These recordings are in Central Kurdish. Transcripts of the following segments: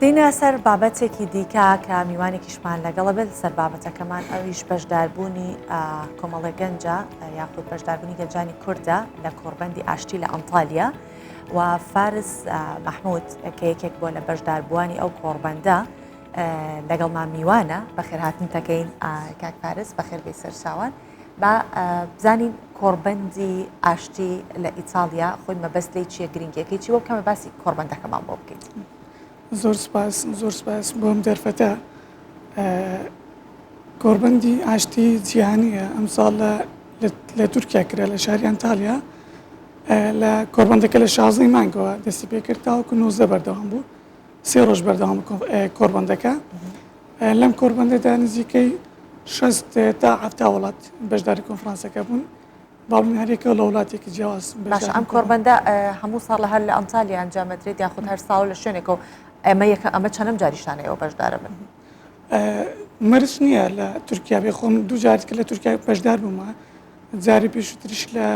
دێینە سەر بابەتێکی دیکە کە میوانێکیشمان لەگەڵە بێت سەر بابەتەکەمان ئەویش بەشداربوونی کۆمەڵێ گەنجە یاخود بەشداربوونی گەنجانی کوردە لە کۆڕبەندی ئاشتی لە ئەنتالیا و فارس مەحمود کە یەکێک بووە لە بەشداربووانی ئەو کۆڕبەندە لەگەڵمان میوانە بەخێرهاتن دەکەین کاک فارس بەخێر بێی سەرچاوان. با بزانین کۆڕبەندی ئاشتی لە ئیتاڵیا خۆی مەبەست لێی چییە گرنگیەکەی چی وە کەمە باسی کۆڕبەندەکەمان بۆ بکەیت. زۆر سپاس زۆر سپاس بۆم دەرفەتە کۆڕبەندی ئاشتی جیهانیە ئەمساڵ لە تورکیا کرا لە شاری ئەنتالیا لە کۆڕبەندەکە لە شازدەی مانگەوە دەستی پێکرد تاوەکو 19 بەردەوام بوو سێ ڕۆژ بەردەوام کۆڕبەندەکە لەم کۆڕبەندەدا نزیکەی 60 تا 70 وڵات بەشداری کۆنفرانسەکە بوون باڵین هەرێکە لە وڵاتێکی جیاواز باشە ئەم کۆڕبەندە هەموو ساڵ لە هەر لە ئەنتالیا ئەنجامەدرێت یاخود هەر ساڵ لە شوێنێکەوە ئەمە یەکە ئەمە چەنەم جاریشانە ئێوە بەشدارە بن مەرج نییە لە تورکیا بێ خۆم دوو جار کە لە تورکیا بەشدار بوومە جاری پێشووتریش لە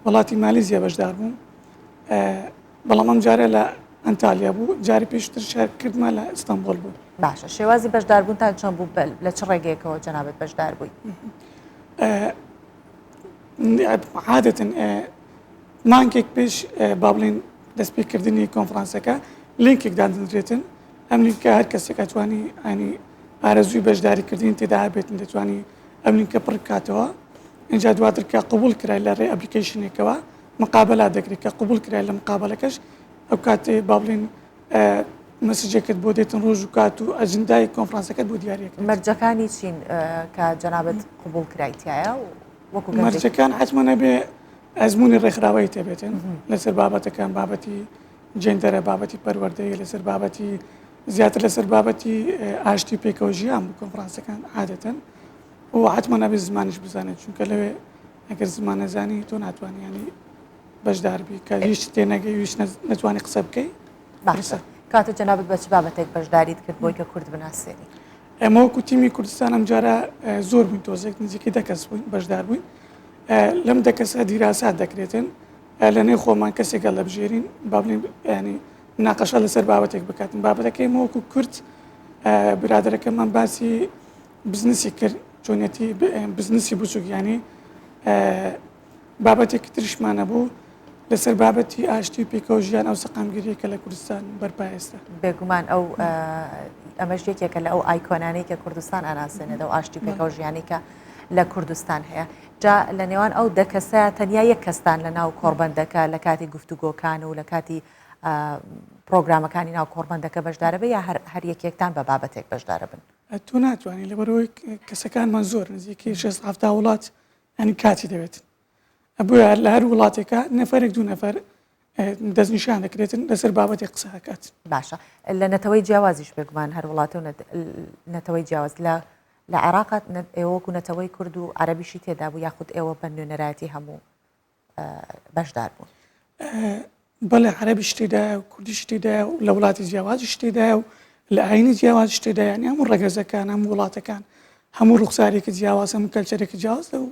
وڵاتی مالیزیا بەشدار بووم بەڵام ئەم جارە لە ئەنتالیا بوو جاری پێشتر شار کردمە لە ئیستانبۆل بوو. باشە شێوازی بەشداربوونتان چۆن بوو لە چ ڕێگەیەکەوە جەنابت بەشدار بووی؟ عادەتەن مانگێک پێش با بڵێین دەستپێکردنی کۆنفرانسەکە لینکێک دادەنرێتن ئەم لینکە هەر کەسێک ئەتوانی ئەنی ئارەزووی بەشداریکردنی تێدا هەبێتن دەتوانی ئەم لینکە پڕ بکاتەوە اینجا دواتر کە قبول کرای لە ڕێ ئەپلیکەیشنێکەوە مقابەلە دەکرێت کە قبول کرای لە مقابەلەکەش ئەو کاتێ با بڵێین مەسجێکت بۆ دێتن ڕۆژ و کات و ئەجندای کۆنفرانسەکەت بۆ دیاریەکرێت. مەرجەکانی چین کە جەنابت قبوڵ کرای تایە وەکو گەنجێکی؟ مەرجەکان حەتمەن ئەبێ ئەزموونی ڕێکخراوەیی تێبێتن لەسەر بابەتەکان بابەتی جێندەرە بابەتی پەروەردەیە لەسەر بابەتی زیاتر لەسەر بابەتی ئاشتی پێکەوە ژیان بوو کۆنفرانسەکان عادەتەن و حەتمەن ئەبێ زمانیش بزانێت چونکە لەوێ ئەگەر زمان نەزانی تۆ ناتوانانی ینی بەشداربی کە هیچ تێنەگەی هیچ نەتوانی قسە بکەی باشە کاتە جەنابت بە چ بابەتێک بەشداریت کرد بۆی کە کورد بناسێنی؟ ئێمە وەکو تیمی کوردستان ئەم جارە زۆر بووین تۆزێک نزیکەی دە کەس بووین بەشدار بووین لەم دە کەسە دیراسات دەکرێتن لە نێو خۆمان کەسێک هەڵدەبژێرین با بڵێین ینی مناقەشە لەسەر بابەتێک بکاتن بابەتەکەی ئێمە وەکو کورد برادەرەکەمان باسی بزنسی کرد چۆنیەتی بزنسی بچوک ینی بابەتێکی تریشمان هەبوو لەسەر بابەتی ئاشتی و پێکەوە ژیان ئەو سەقامگیریە کە لە کوردستان بەرپا ئێستا. بێگومان ئەو ئەمەش یەکێکە لە ئەو ئایکۆنانەی کە کوردستان ئەناسێنێت ئەو ئاشتی و پێکەوە ژیانی کە لە کوردستان هەیە جا لە نێوان ئەو دە کەسە تەنیا یەک کەستان لە ناو کۆڕبەندەکە لە کاتی گفتوگۆکان و لە کاتی پرۆگرامەکانی ناو کۆڕبەندەکە بەشدارە بە یا هەر یەکێکتان بە بابەتێک بەشدارە بن؟ تۆ ناتوانانی لەبەرەوەی کەسەکانمان زۆر نزیکەی 6 هەفتا وڵات یانی کاتی دەوێت بۆیە لە هەر وڵاتێکە نەفەرێک دوو نەفەر دەستنیشان دەکرێتن لەسەر بابەتێک قسە ئەکات. باشە لە نەتەوەی جیاوازیش بێگومان هەر وڵاتە و نەتەوەی جیاواز لە لە عێراق ئێوە وەکو نەتەوەی کورد و عەرەبیشی تێدا بوو یاخود ئێوە بە نوێنەرایەتی هەموو بەشدار بوون؟ بەڵێ عەرەبیش تێدایە و کوردیش تێدایە و لە وڵاتی جیاوازیش تێدایە و لە ئاینی جیاوازیش تێدایە یانی هەموو ڕەگەزەکان هەموو وڵاتەکان هەموو ڕوخسارێکی جیاواز هەموو کەلچەرێکی جیاواز لەو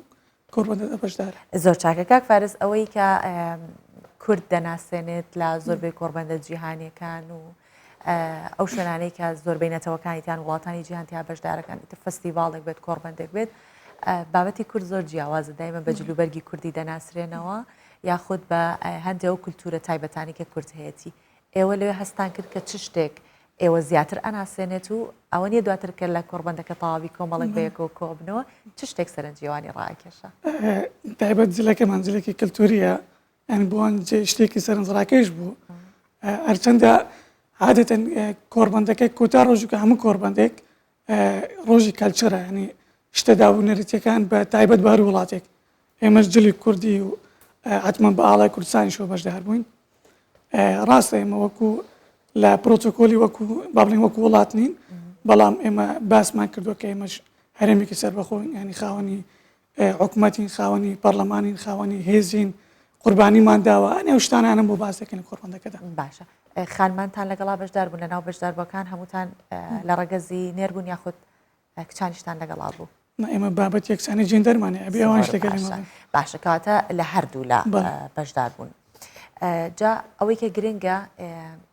کۆڕبەندەدا بەشدارە. زۆر چاکە کاک فارس ئەوەی کە کورد دەناسێنێت لە زۆربەی کۆڕبەندە جیهانیەکان و ئەو شوێنانەی کە زۆربەی نەتەوەکانی تیان وڵاتانی جیهان تیا بەشدارەکان ئیتر فستیڤاڵێک بێت کۆڕبەندێک بێت بابەتی کورد زۆر جیاوازە دایمە بە جلوبەرگی کوردی دەناسرێنەوە یاخود بە هەندێ ئەو کولتوورە تایبەتانی کە کورد هەیەتی ئێوە لەوێ هەستان کرد کە چ شتێک ئێوە زیاتر ئەناسێنێت و ئەوە نییە دواتر کە لە کۆڕبەندەکە تەواوی کۆمەڵێک بەیەکەوە کۆبنەوە چ شتێک سەرنجی ئەوانی ڕاکێشا؟ تایبەت جلەکەمان جلێکی کللتوریە یانی بۆ ئەوان شتێکی سەرنجڕاکێش بوو هەرچەندە عادەتەن کۆڕبەندەکە کۆتا ڕۆژی کە هەموو کۆڕبەندێک ڕۆژی کەلچەرە ینی شتە داب و نەریتەکان بە تایبەت بە هەر وڵاتێک ئێمەش جلی کوردی و حتمما بە ئاڵای کوردستانیشەوە بەشدار بووین ڕاستە ئێمە وەکو لە پرۆتۆکۆلی وەکو با بڵێین وەکو وڵات نین بەڵام ئێمە باسمان کردووە کە ئێمەش هەرێمێکی سەربەخۆین ینی خاوەنی حکومەتین خاوەنی پەرلەمانین خاوەنی هێزین قوربانیمان داوە ئەنێ ئەو شتانانم بۆ باس دەکەن لە کۆڕبەندەکەدا. باشە خانمانتان لەگەڵا بەشدار بوون لەناو بەشداربووەکان هەمووتان لە ڕەگەزی نێر بوون یاخود کچانیشتان لەگەڵا بوو؟ نا ئێمە بابەت یەکسانی جێندەرمان هەیە ئەبێ ئەوانیش لەگەڵ ئێمە بن. باشە کەواتە لە هەردوو لا بەشدار بوون. جا ئەوەی کە گرنگە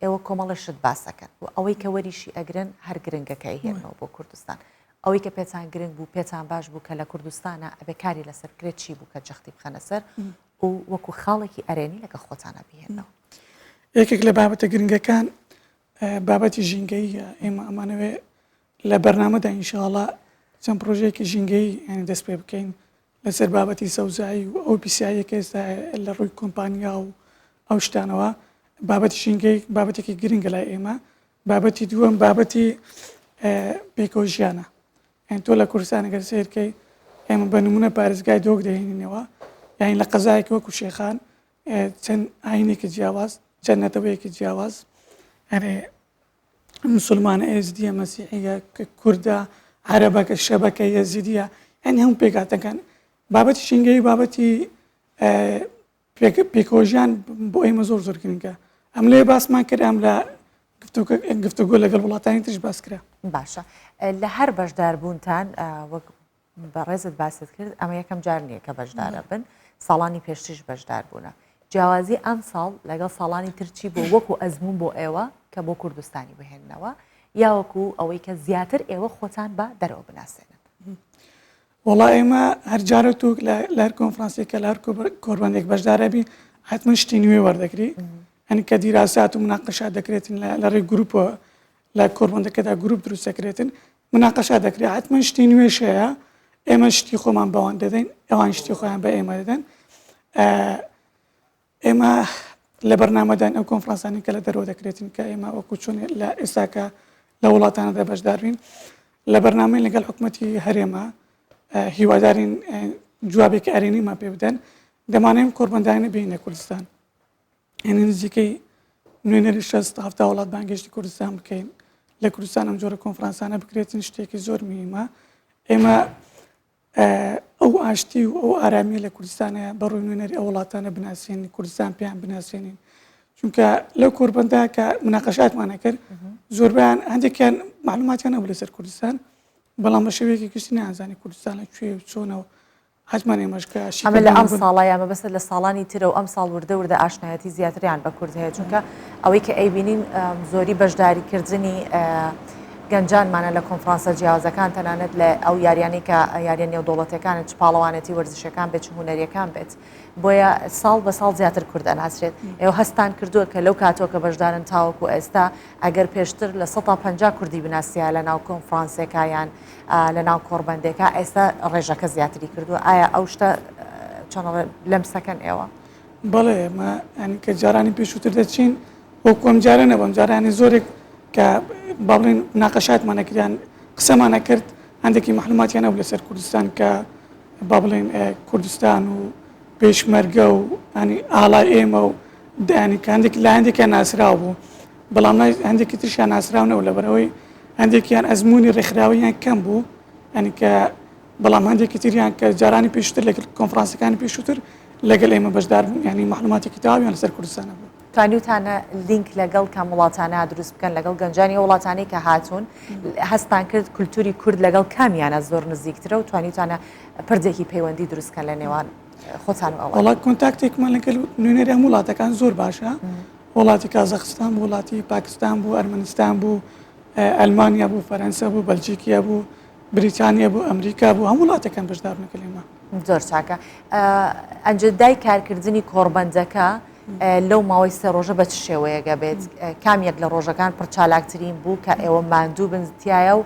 ئێوە کۆمەڵە شت باسەکەن و ئەوەی کە وەریشی ئەگرن هەر گرنگە کە ئەیهێننەوە بۆ کوردستان. ئەوەی کە پێتان گرنگ بوو، پێتان باش بوو کە لە کوردستانا ئەبێ کاری لەسەر بکرێت چی بوو کە جەختی بخەنە سەر و وەکو خاڵێکی ئەرێنی لەگەڵ خۆتانا بیهێننەوە؟ یەکێک لە بابەتە گرنگەکان بابەتی ژینگەییە، ئێمە ئەمانەوێ لە بەرنامەدا ئینشاڵا چەند پرۆژەیەکی ژینگەیی یانی دەست پێ بکەین لەسەر بابەتی سەوزایی و ئەو پیساییە کە ئێستا لە ڕووی کۆمپانیا و ئەو شتانەوە بابەتی ژینگەی بابەتێکی گرنگە لای ئێمە بابەتی دووەم بابەتی پێکەوە ژیانە یان تۆ لە کوردستان گەر سیرکەی ئێمە بە نمونە پارێزگای دۆک دەهێنینەوە یان لە قەزایەکی وەکو شێخان چەند ئاینێکی جیاواز چەند نەتەوەیەکی جیاواز ئەرێ مسلمانە ئێزدیە مەسیحیە کوردە عەرەبەکە شەبەکە یەزیدیە یعنی هەموو پێکهاتەکان بابەتی ژینگەی بابەتی پێکەوەژیان بۆ ئێمە زۆر زۆر گرنگە ئەم لێ باسمان کرد ئەم لە گفتوگۆ لەگەڵ وڵاتانی تریش باس کرا. باشە لە هەر بەشداربوونتان وەک بەڕێزت باست کرد ئەمە یەکەم جار نییە کە بەشدارە بن ساڵانی پێشتریش بەشدار بوونە جیاوازی ئەم ساڵ لەگەڵ ساڵانی تر چی بوو وەکو ئەزموون بۆ ئێوە کە بۆ کوردستانی بهێننەوە یاوەکو ئەوەی کە زیاتر ئێوە خۆتان بە دەرەوە بناسێنن؟ وەڵا ئێمە هەر جارە تۆ لە هەر کۆنفرانسێک کە لە هەر کۆربەندێک بەشدارەبی حتمما شتی نوێ وەردەگری ئەنی کە دیراسات و مناقەشات دەکرێتن لە ڕێی گروپەوە لە کۆربەندەکەدا گروپ دروست دەکرێتن مناقەشە دەکرێت حتمما شتی نوێش هەیە ئێمە شتی خۆمان بەوان دەدەین ئەوان شتی خۆیان بە ئێمە دەدەن ئێمە لە بەرنامەدان ئەو کۆنفرانسانی کە لە دەرەوە دەکرێتن کە ئێمە وەکو چۆن لە ئێستاکە لە وڵاتانەدا بەشداربین لە بەرنامەی لەگەڵ حکوومەتی هەرێمە هیوادارین جوابێکی ئەرێنیمان پێ بدەن دەمانەوێت کۆربەندانە بینە کوردستان یعنی نزیکەی نوێنەری 60 هەفتا وڵات بانگێشتی کوردستان بکەین لە کوردستان ئەم جۆرە کۆنفرانسانە بکرێتن شتێکی زۆر مهمە ئێمە ئەو ئاشتی و ئەو ئارامیە لە کوردستانە بە ڕووی نوێنەری ئەو وڵاتانە بناسێنین کوردستان پێیان بناسێنین چونکە لەو کۆربەندا کە مناقەشاتمانە کرد زۆربیان هەندێکیان معلوماتیان نەبوو لەسەر کوردستان بەڵام بە شێوەیەکی گشتی نازانی کوردستان لە کوێ و چۆنەوە حەتمەن ئێمەش کە ئەمە لە ئەم ساڵە یا مەبەستت لە ساڵانی ترە و ئەم ساڵ وردە وردە ئاشنایەتی زیاتریان بە کورد هەیە چونکە ئەوەی کە ئەیبینین زۆری بەشداریکردنی گەنجانمانە لە کۆنفرانسە جیاوازەکان تەنانەت لە ئەو یاریانەی کە یاریە نێودەوڵەتەکانن چ پاڵەوانێتی وەرزشەکان بێت چ هونەریەکان بێت بۆیە ساڵ بە ساڵ زیاتر کورد ئەناسرێت ئێوە هەستان کردووە کە لەو کاتەوە کە بەشدارن تاوەکو ئێستا ئەگەر پێشتر 50% کوردی بناسیە لە ناو کۆنفرانسێکا یان لە ناو کۆڕبەندێکا ئێستا ڕێژەکە زیاتری کردووە ئایا ئەو شتە چۆن لەمسەکەن ئێوە؟ بەڵێ ئێمە ینی کە جارانی پێشووتر دەچین وەکو ئەم جارە نەبوو ئەم جارانی زۆرێک کە با بڵێن مناقەشاتمان نەکریان قسەمان نەکرد هەندێکی معلوماتیان نەبوو لەسەر کوردستان کە با بڵێن کوردستان و پێشمەرگە و ینی ئاڵای ئێمە و دانی کە هەندێک لە هەندێکیان ناسراو بوو بەڵام لای هەندێکی تریشیان ناسراو نەبوو لەبەرئەوەی هەندێکیان ئەزموونی ڕێکخراوەییان کەم بوو یانی کە بەڵام هەندێکی تریان کە جارانی پێشووتر لەگەڵ کۆنفرانسەکانی پێشووتر لەگەڵ ئێمە بەشدار بوون یانی مەعلوماتێکی تەواویان لەسەر کوردستان هەبوو. توانیوتانە لینک لەگەڵ کام وڵاتانە دروست بکەن لەگەڵ گەنجانی ئەو وڵاتانەی کە هاتوون هەستان کرد کولتوری کورد لەگەڵ کامیانە زۆر نزیکترە و توانیوتانە پردێکی پەیوەندی دروست کەن لە نێوان خۆتان و ئەوان؟ وەڵا کۆنتاکتێکمان لەگەڵ نوێنەری هەموو وڵاتەکان زۆر باشە وڵاتی کازاخستان بوو، وڵاتی پاکستان بوو، ئەرمەنستان بوو، ئەلمانیا بوو، فەرەنسا بوو، بەلجیکیا بوو، بریتانیا بوو، ئەمریکا بوو، هەموو وڵاتەکان بەشدار بوون لەگەڵ ئێمە. زۆر چاکە. ئەنجدای کارکردنی کۆڕبەندەکە لەو ماوەی سێ ڕۆژە بە چ شێوەیەک ئەبێت؟ کام یەک لە ڕۆژەکان پڕچالاکترین بوو کە ئێوە ماندوو بن تیایا و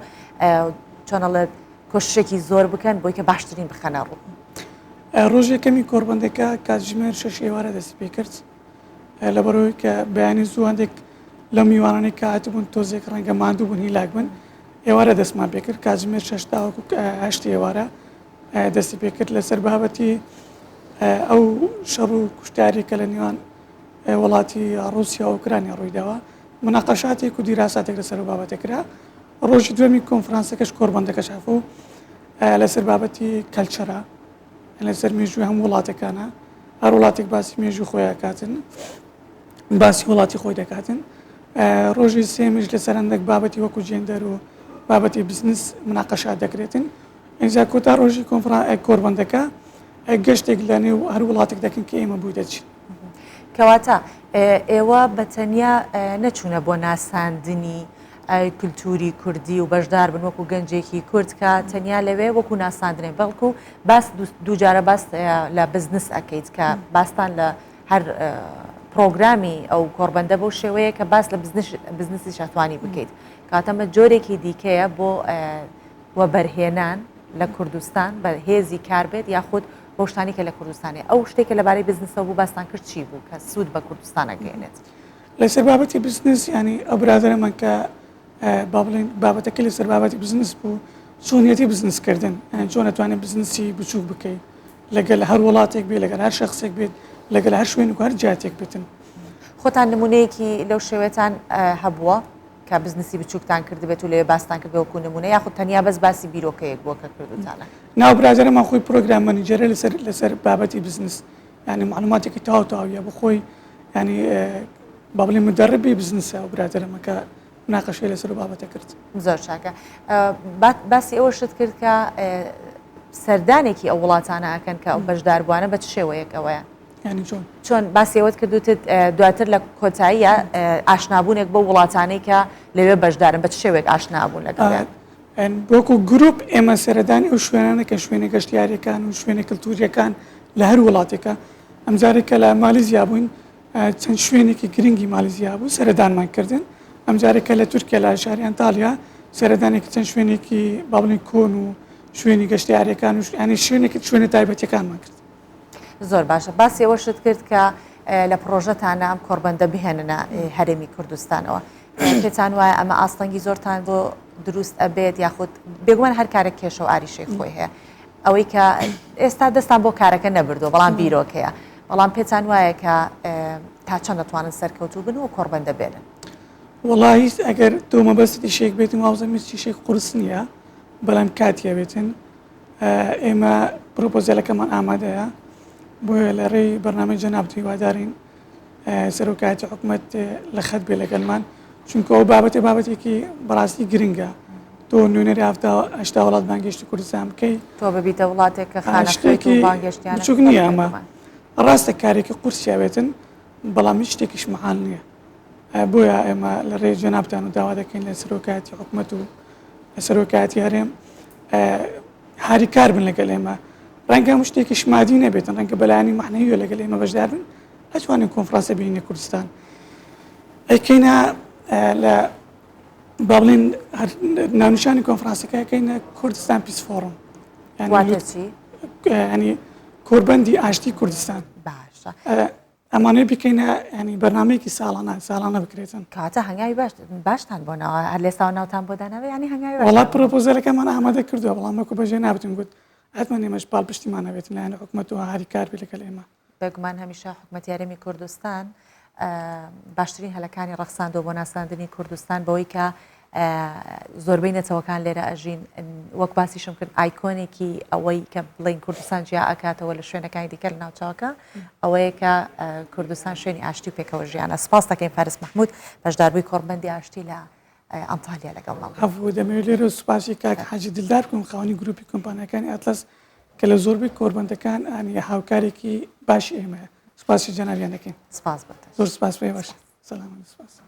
چۆن ئەڵێت کۆششێکی زۆر بکەن بۆی کە باشترین بخەنە ڕوو؟ ڕۆژی یەکەمی کۆڕبەندەکە کاتژمێر شەش ئێوارە دەستی پێکرد. لەبەرئەوەی کە بەیانی زوو هەندێک لەو میوانانەی کە هاتبوون تۆزێک ڕەنگە ماندوو بوون هیلاک بن ئێوارە دەستمان پێکرد کاتژمێر شەش تاوەکو هەشتی ئێوارە دەستی پێکرد لەسەر بابەتی ئەو شەڕ و کوشتاری کە لە نێوان وڵاتی ڕوسیا و ئۆکرانیا ڕوویداوە مناقەشاتێک و دیراساتێک لەسەر ئەو بابەتە کرا ڕۆژی دووەمی کۆنفرانسەکەش کۆربەندەکەش هەبوو لەسەر بابەتی کەلچەرە لەسەر مێژووی هەموو وڵاتەکانە هەر وڵاتێک باسی مێژوو خۆی ئەکاتن باسی وڵاتی خۆی دەکاتن ڕۆژی سێمیش لەسەر هەندێک بابەتی وەکو جێندەر و بابەتی بزنس مناقەشات دەکرێتن ئینجا کۆتا ڕۆژی کۆنفرا کۆربەندەکە گەشتێک لە نێو هەر وڵاتێک دەکەن کە ئێمە بووی دەچین. کەواتە ئێوە بە تەنیا نەچوونە بۆ ناساندنی کلتوری کوردی و بەشدار بن وەکو گەنجێکی کورد کە تەنیا لەوێ وەکو ناساندنێ بەڵکو باس دووجارە باس لە بزنس ئەەکەیت کە باستان لە هەر پرۆگرامی ئەو کۆڕبەندە بەو شێوەیە کە باس لە بزنسی شاتوانی بکەیت کاتەمە جۆرێکی دیکەیە بۆ وەبەرهێنان لە کوردستان بە هێزی کار بێت یاخود بەو شتانەی کە لە کوردستان هەیە. ئەو شتەی کە لەبارەی بزنسەوە بوو باستان کرد چی بوو کە سوود بە کوردستان ئەگەیەنێت؟ لەسەر بابەتی بزنس یانی ئەو برادەرەمان کە با بڵێین بابەتەکە لەسەر بابەتی بزنس بوو چۆنیەتی بزنس کردن یانی چۆن ئەتوانێت بزنسی بچووک بکەیت لەگەل هەر وڵاتێک بێت لەگەل هەر شخصێک بێت لەگەل هەر شوێنێک و هەر جاتێک بێتن. خۆتان نمونەیەکی لەو شێوەتان هەبووە؟ کە بزنسی بچوکتان کردبێت و لەوێ باستان کردبێ وەکو نمونە یاخود تەنیا بەس باسی بیرۆکەیەک بووە کە کردوتانە؟ ناو برادەرەمان خۆی program manager ە لەسەر لەسەر بابەتی بزنس یعنی معلوماتێکی تەواو تەواویە بۆ خۆی یعنی با بڵێین مدەڕبی بزنسە ئەو برادەرەمە کە مناقەشەی لەسەر ئەو بابەتە کرد. زۆر چاکە باسی ئەوەشت کرد کە سەردانێکی ئەو وڵاتانە ئەکەن کە ئەو بەشداربووانە بە چ شێوەیەک ئەوەیە؟ یانی چۆن؟ چۆن باسی ئەوەت کرد وتت دواتر لە کۆتاییە ئاشنابوونێک بەو وڵاتانەی کە لەوێ بەشدارن بە چ شێوەیەک ئاشنا بوون لەگەڵیان؟ وەکو گروپ ئێمە سەردانی ئەو شوێنانە کە شوێنە گەشتیاریەکان و شوێنە کلتوریەکان لە هەر وڵاتێکە ئەمجارێک کە لە مالیزیا بووین چەند شوێنێکی گرنگی مالیزیا بوو سەردانمان کردن ئەمجارێک کە لە تورکیا لە شاری ئەنتالیا سەردانێکی چەند شوێنێکی با بڵێین کۆن و شوێنی گەشتیاریەکان و یانی شوێنێکی شوێنە تایبەتیەکانمان کرد. زۆر باشە باسی ئەوەشت کرد کە لە پڕۆژەتانە ئەم کۆڕبەندە بهێننە هەرێمی کوردستانەوە پێتان وایە ئەمە ئاستەنگی زۆرتان بۆ دروست ئەبێت یاخود بێگومان هەر کارێک کێشە و ئاریشەی خۆی هەیە ئەوەی کە ئێستا دەستان بۆ کارەکە نەبردووە بەڵام بیرۆکەیە بەڵام پێتان وایە کە تا چەند دەتوانن سەرکەوتوو بن و کۆڕبەندە بێنن وەڵی ئەگەر تۆ مەبەست ئیشێک بێتن وابزانم هیچ ئیشێک قورس نییە بەڵام کاتیە بێتن ئێمە پرۆپۆزەلەکەمان ئامادەیە، بۆیە لە رێی بەرنامەی جەنابت هیوادارین سەرۆکایەتی حکومەت لە خەت بێ لەگەلمان، چونکە ئەو بابەتە بابەتێکی بەڕاستی گرنگە. تۆ نوێنەری 70 وڵات بانگێشتی کوردستان بکەی، تۆ ببیتە وڵاتێک کە خانە شتێکی بانگێشتیان بچوک نییە. ئەمە ڕاستە کارێکی قورسیا بێتن، بەڵام هیچ شتێکیش مەحاڵ نییە. بۆیە ئێمە لە ڕێی جەنابتان و داوا دەکەین لە سەرۆکایەتی حکومەت و سەرۆکایەتی هەرێم هاریکار بن لەگەل ئێمە ڕەنگە هەموو شتێکیش مادی نەبێتن ڕەنگە بەلایەنی مەعنەویەوە لەگەل ئێمە بەشدار بن ئەتوانین کۆنفرانسە بینینە کوردستان ئەیکەینە لە با بڵێن ناونیشانی کۆنفرانسەکە ئەکەینە کوردستان Peace Forum ینی کۆربەندی ئاشتی کوردستان باشە ئەمانەی بکەینە ینی بەرنمەیەکی ساڵانە ساڵانە بکرێتن. کەواتە هەنگاوی باش باشتان بۆ ناوە هەر لێساوە ناوتان بۆ داناوە یانی هەنگاوی باش وەڵا پرۆپۆزەلەکەمان ئامادە کردووە بەڵام وەکو بەجێ نابتم گوت حتمما ئێمەش پاڵپشتیمان هەبێت لایەن حکومەت و هاریکار بێت لەگەڵ ئێمە. بێگومان هەمیشە حکومەتی هەرێمی کوردستان باشترین هەلەکانی ڕەخساندووە بۆ ناساندنی کوردستان بەوەی کە زۆربەی نەتەوەکان لێرە ئەژین وەک باسیشم کرد ئایکۆنێکی ئەوەی کە بڵین کوردستان جیا ئەکاتەوە لە شوێنەکانی دیکە لە ناوچەکە ئەوەیە کە کوردستان شوێنی ئاشتی و پێکەوە ژیانە سپاس دەکەین فارس مححمود بەشداربووی کۆڕبەندی ئاشتی لە ئەنتالیا لەگەڵمان هەبوو. دەمەوێت لێرە سوپاسی کاک حاجی دلدار بکەم خاوەنی گروپی کۆمپانیاکانی ئەتلەس کە لە زۆربەی کۆربەندەکان ئانی هاوکارێکی باشی ئێمەیە سوپاسی جەنابیان دەکەین سپاس بۆ زۆر سپاس بۆ ئێوەش سەلام سپاس.